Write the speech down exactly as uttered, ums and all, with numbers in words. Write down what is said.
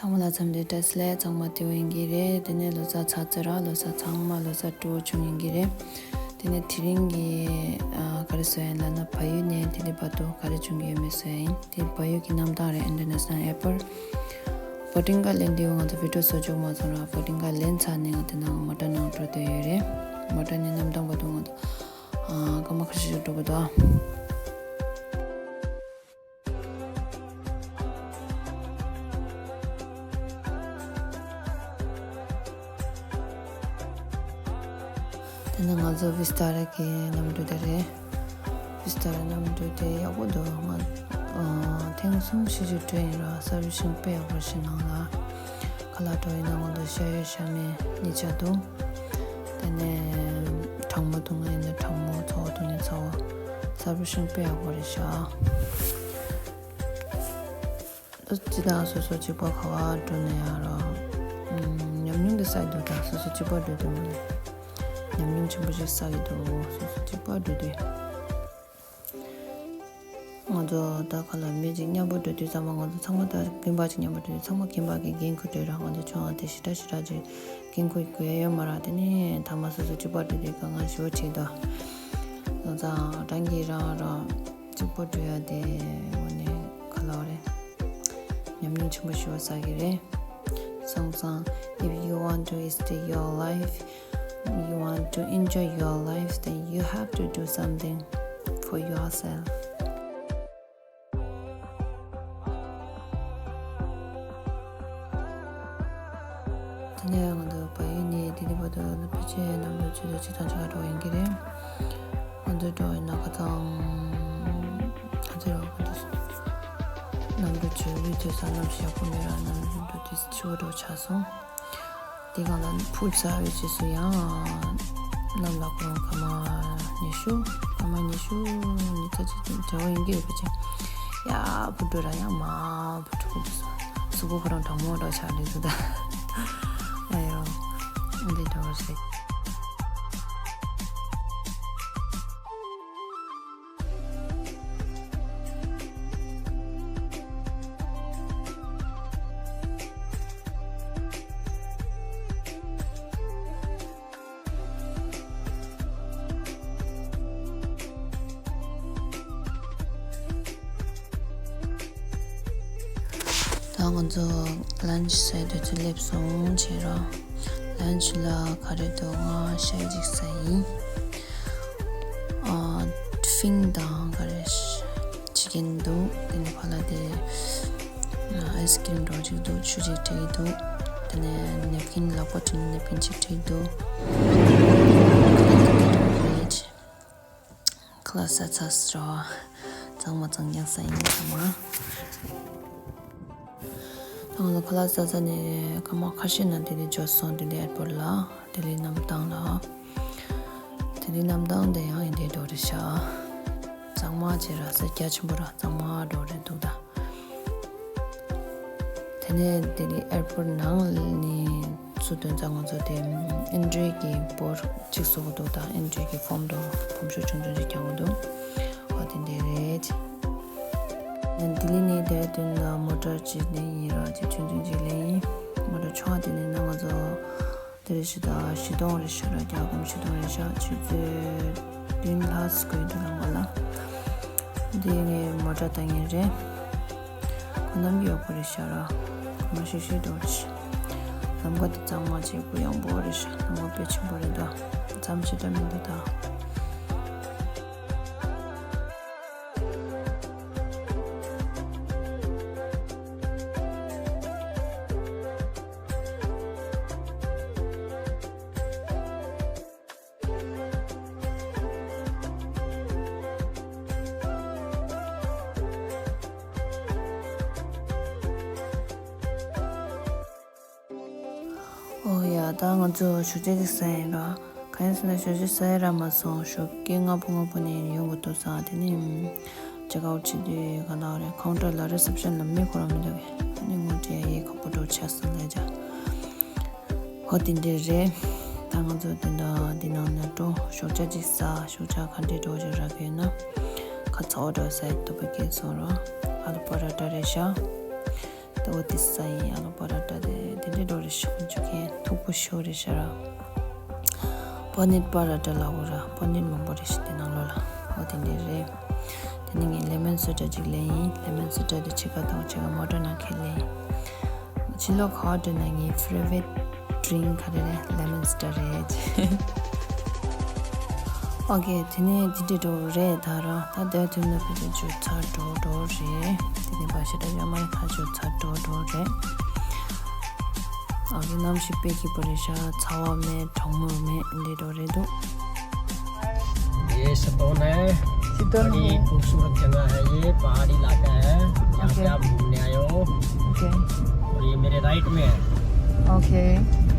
ཚང་མ་ལ་འཚམས་འདྲི་བཀྲ་ཤིས་བདེ་ལེགས། གཙང་མ་བདེ་པོ་ཡིན་གྱི་རེད། དེ་ནས་ལོ་གསར་ཚར་ཚར་ར། ལོ་གསར་ཚང་མ་ལོ་གསར་སྤྲོ་པོ་བྱུང་ཡིན་གྱི་རེད། དེ་ནས་དེ་རིང་གི་ཨ་ག་རེ་ཟེར་ཡིན་ལབ་ན། བལ་ཡུལ་ནས་དེ་ལས་བར་དུ་ག་རེ་བྱུང་གི་ཡོད་མེད་ཟེར་ཡིན། དེ་བལ་ཡུལ་གྱི་གནམ་ཐང་རེད། International Airport། བྷོ་ཊིང་ག་ལེན་དུས་ང་ཚོ་བི་ཌི་ཡོ་བཟོ་ཆོག་མ་སོང་ར། བྷོ་ཊིང་ག་ལེན་ཚར་ནས་ང་དེ་ནང་མོ་ཊ་ནང་འགྲོ་བསྡད་ཡོད་རེད། མོ་ཊ་ནས་གནམ་ཐང་བར་དུ་ང་ཚོ་ཨ་སྐར་མ་ཁ་ཤས་ཤིག་འགྲོ་དགོས་འདུག་ཨ། དེ་ནས་ང་ཚོ་ཝི་སི་ཏཱ་ར་གི་གནམ་གྲུ་དེ་རེད། ཝི་སི་ཏཱ་ར་གནམ་གྲུ་དེ་ཡག་པོ་འདུག་ང་ཨ་ཐེངས་གསུམ་བཞི་ཅིག་འགྲོ་ཡིན་ར། སར་བི་སིང་དཔེ་ཡག་པོ་ཞིག་གནང་ལ། ཁ་ལག་འགྲོ་ཡིན་ན་ང་ཚོ་ཤ་ཡོད་ཤ་མེད་གཉིས་ཆ་འདུག་དེ་ནས་གྲང་མོ་འཐུང་ན་ཡིན་ན་གྲང་མོ། ཚ་བོ་འཐུང་ན་ཚ་བོ། སར་བི་སིང་དཔེ་ཡག་པོ་རེད་ཤག་ཨ་ཙི། ད་སོ་སོ་གཅིག་པོ་ག་པར་འགྲོ་ན་ཡང་ར། ཨམ། ཉམས་མྱོང་དེ་བསགས་འདུག་ད་སོ་སོ་གཅིག་པོ་འགྲོ་དུས་མ་ནས་ཉམས་མྱོང་ཆེན་པོ་ཞིག་བསགས་ཀྱི་འདུག་སོ་སོ་གཅིག་པོ་འགྲོ་དུས། ང་ཚོ་ད་ག་ལ་མི་གཅིག་མཉམ་པོ་འགྲོ་དུས་ཙམ་པ། ང་ཚོ་ཚང་མ་ད་རྒན་པ་གཅིག་མཉམ་པོ་འགྲོ་དུས་ཚང་མ་རྒན་པ་གིས་འགན་ཁུར་འགྲོ་ར། ང་ཚོ་ཆུང་བ་དེ་ཞེ་དྲག་ཞེ་དྲག་ཅིག་འགན་ཁུར་དགོས་ཡ་ཡོད་མ་ར། དེ་ནས་ཐ་མ་སོ་སོ་གཅིག་པོ་འགྲོ་དུས་དཀའ་ངལ་ཞེ་པོ་འཕྲད་འདུག་སོང་ཙང་རང་གིས་རང་རང་གཅིག་པོ་འགྲོ་ཡ་དེ་དངོས་གནས་ག་ལབ་རེད། ཉམས་མྱོང་ཆེན་པོ་ཞེ་པོ་བསགས་ཀྱི་རེད། སོང་ཙང་། If you want to stay your life, you want to enjoy your life, then you have to do something for yourself. དེ་ནས་ང་ཚོ་བལ་ཡུལ་ནས་དེ་ནས་བར་དུ་ཕལ་ཆེར་གནམ་གྲུ་ཆུ་ཚོད་གཅིག་དང་ཕྱེད་ཀ་འགྲོ་ཡིན་གྱི་རེད། ང་ཚོ་འགྲོ་ཡིན་ན་ཁ་སང་ག་ཚོད་རེད། ང་ཚོ་གནམ་གྲུ་ཆུ་ལུས་ཚོད་ས་གནམ་གཤིས་ཡག་པོ་མེད་ར། གནམ་གྲུ་དེ་ཆུ་བོ་འགྲོ་ཆགས་སོང་། དེ་གང་ལ་ཕུག་ཚར་བའི་རྗེས་སུ་ཡང་གནམ་ལ་ཁོ་རང་སྐར་མ་ཉི་ཤུ། སྐར་མ་ཉི་ཤུ་ཉི་ཚ་གཅིག་ཙམ་འབྲེལ་བ་ཡོད་ཀྱི་རེད། ཕལ་ཆེར་ཡག་པོ་འགྲོ་ར་ཡང་མང་པོ་འགྲོ་གི་འདུག་གཟུགས་པོ་ཁོ་རང་གྲང་མོ་འདྲ་ཆགས་འདུག་ད། ཨ་ཡོ། འདི་འདྲ་བ་ཞིག་ད་ང་ཚོ་ལན་ཆི་ཟ་ཡི་དུས་ཚོད་སླེབས་སོང་། བྱས་ར་ལན་ཆི་ལ་ག་རེ་འདུག་ང་ཤ་ཡི་ཅིག་ཟ་ཡིན། ཨ། ཕིང་དང་ག་རེ་ཤ་ཅི་ཀེན་འདུག་དེ་ནས་ཕ་ལ་དེ་ཨ་ཨའི་སི་ཀི་རིམ་འདྲ་ཅིག་འདུག་ཆུ་ཅིག་སྤྲད་ཀྱི་འདུག་དེ་ནས་ནེབ་ཀིན་ལག་པ་བྲིས་ནེབ་ཀིན་ཅིག་སྤྲད་ཀྱི་འདུག་ཁ་ལག་ཟ་ཚར་སོང་། གཙང་མ་གཙང་རྐྱང་ཟ་ཡིན་ཚང་མ། ད་ང་ཚོ་ཁ་ལག་ཟ་ཟ་ནས་སྐར་མ་ཁ་ཤས་ནང་དེ་ནས་འབྱོར་སོང་། དེ་ནས་ཨེར་པོར་ལ་ལྡི་ལི་གནམ་ཐང་ལ། ལྡི་ལི་གནམ་ཐང་དེ་ཡང་ཡིན་དེ་འགྲོ་རེད་ཤག་གཙང་མ་བྱས་ར་ས་རྒྱ་ཆེན་པོ་ར་གཙང་མ་འགྲོ་རེད་འདུག་ད། དེ་ནས་དེ་ནི་ཨེར་པོར་ནང་ནས་ཚུར་ཐོན་ཙང་ང་ཚོ་དེ་ཨེན་ཊི་རི་གི་པོར་གཅིག་བཟོ་གི་འདུག་ད་ཨེན་ཊི་རི་གི་ཕོམ་དང་ཕོམ་ཤོག་ཆུང་ཆུང་ཅིག་རྒྱག་གི་འདུག་ཨ་དེ་འདྲ་རེད། ལྡི་ལི་ནས་ལྡེ་ར་ལྡུན་ལ་མོ་ཊར་གཅིག་ལེན་ཡིན་ར། གཅིག་ཆུང་ཆུང་ཅིག་ལེན་ཡིན། མོ་ཊར་ཆུང་བ་དེ་ནས་ན་ང་ཚོ་དེ་རེ་ཞིག་ད་བཞི་སྟོང་རེ་ཞིག་ར། རྒྱ་སྒོར་བཞི་སྟོང་རེ་ཤག་ཆུ་ཚོད་བདུན་ལྷག་ཙམ་འགོར་འདུག་ལམ་ཁ་ལ། འདི་ངའི་མོ་ཊ་ལྟ་མཁན་རེད། ཁོ་གནམ་གྱི་ཡག་པོ་རེད་ཤག་ར། ཁོ་མ་ཤི་ཤི་འགྲོ་རེད་ཤག་ལམ་ཁ་དེ་གཙང་མ་བྱས་གུ་ཡངས་པོ་རེད་ཤག་ལམ་ཁ་དཔེ་ཆེན་པོ་རེད་ད། མཚམས་ཆེ་ད་མི་འདུག་ད། ཨོ་ཡ། ད་ང་ཚོ་ཞོགས་ཇ་ཅིག་ཟ་ཡིན་ར། གང་ཡིན་ཟེར་ན་ཞོགས་ཇ་ཟ་ཡ་རག་མ་སོང་། ཞོགས་ཀས་སྔ་པོ་སྔ་པོ་ནས་ཡོང་དགོས་འདུག་ཟེར། དེ་ནས་ཅེག་ཨའུཊ་བྱེད་དུས་ག་ན་རེད། ཁའུན་ཊར་ལ་རི་སེབ་ཤན་ལ་མི་ཁོ་རང་མི་འདུག་གས། ཨ་ནི་ངོ་སྤྲད་ཡ་ཡེ་ཁག་པོ་འགྲོ་ཆགས་སོང་ལས་བྱ། ཧོ་དེ་འདྲས་རེད། ད་ང་ཚོ་དེ་འདྲ་འདི་ནང་ནས་འགྲོ། ཞོགས་ཇ་ཅིག་ཟ། ཞོགས་ཇ་ག་འདྲས་འགྲོ་ཅིག་རག་གི་ཡོད་ན། ཁ་ཚ་བོ་འདྲ་ཟ་ཡི་འདུག་པ་སྐྱེས་སོང་ར། ཨ་ལུ་པ་ར་ཊ་རེད་ཤག་ད་འོ་དེ་ཟ་ཡིན། ཨ་ལུ་པ་ར་ཏྲ་དེ་དེ་འདྲས་འགྲོ་རེད་ཤག་ཁོང་ཚོ་གི་མཐུག་པོ་ཤོས་རེད་ཤག་ར། པ་ནིར་པ་ར་ཏྲ་ལབ་དགོས་ར། པ་ནིར་མང་པོ་རེད་ཤག་དེ་ནང་ལོགས་ལ། འོ་དེ་འདྲས་རེད། དེ་ནས་ངས་ལེ་མོན་སོ་ཌ་ཅིག་ལེན་ཡིན། ལེ་མོན་སོ་ཌ་དེ་ཕྱི་ཁ་དང་ཕྱི་ཁ་མོ་ཊ་ནང་འཁྱེར་ལེན་ཡིན། ཕྱི་ལོགས་ག་པར་འགྲོ་ན་ངའི་ཕེ་ཝ་རི་ཊི་ཌི་རིང་ག་རེ་རེད། ལེ་མོན་སོ་ཌ་རེད། ཨོ་ཁེ། དེ་ནས་དེ་འདྲས་འགྲོ་རེད་ད་ར། ད་དེ་དུས་ནས་ཕལ་ཆེར་ཆུ་ཚ་འགྲོ་འགྲོ་རེད། དེ་ནས་བ་ཤ་ད་ཡོད་མ་རེད། ད་ཆུ་ཚ་འགྲོ་འགྲོ་རེད། ཨོ་ཁེ། གནམ་གཤིས་དཔེ་སྐྱིད་པོ་རེད་ཤག་ཚ་བ་མེད། གྲང་མོ་མེད། འདི་འགྲོ་རེད་འདུག ये सितोन है। सितोन बड़ी है। खूबसूरत जगह है, ये पहाड़ी इलाका है। यहाँ पे ओके। आप घूमने आए हो। ओके। और ये मेरे राइट में है। ओके।